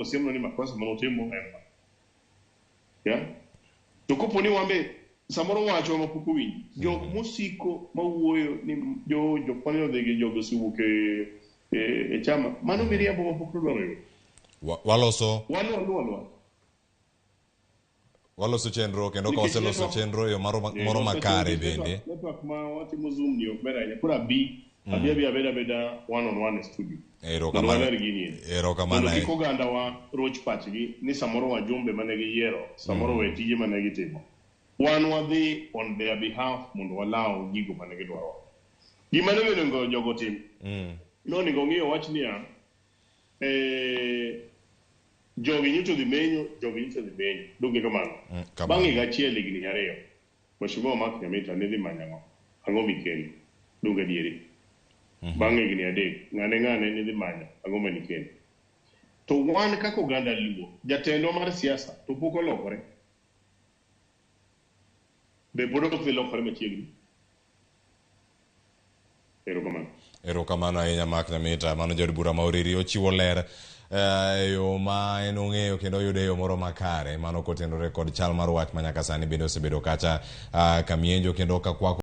osiemno ni makosa mane otimo en ma. Yeah? To kopo ni wambe samoro wacho ma pok owinji. Jok mosiko mawuoyo ni jo jok mane odhi gi jogo osewuok e, e, e chama. Mano miriambo ma pok nodwaro yudo. Waloso Wan waluwo aluwa. Waloso chenro kendo ka Nikech waseloso network- chenro e yo moro Eh, moro loso makare chenro, bende. Network ma watimo Zoom ni ok ber ahinya. Koro abi abi abi abed abeda one on one e studio. Mondo Erokamano. waler gini e. Erokamano. Mondo kik oganda wa roch pachgi ni samoro wajumbe mane giyiero, samoro we tije mane gitimo. Wan wadhi on their behalf mondo walaw gigo mane gidwaro. Gima ne onego jogo tim. Nonego ong'i owach niya, eh, jogi nyocha odhi menyo, jogi nyocha odhi menyo. Donge kamano? Kamano. Bang' higa achiel higni ariyo, Mheshimiwa Mark Nyamita ne dhi manyo ang'o? Ang'o mikelo? Donge adieri? Bang' higni 3, ng'ane ng'ane ne dhi manyo ang'o ma nikelo? To wan kaka oganda Luo, jatendwa mar siasa to pok olokore. Be pod ok dhi lokore machiegni? Erokamano. Erokamano ahinya Mark Nyamita. Mano jaod bura ma Uriri ochiwo ler e yo ma en ong'eyo kendo oyudo e yo moro makare. Mano kotenore kod chal mar wach ma nyaka sani bende osebedo kacha kamienjo kendo ka kwako.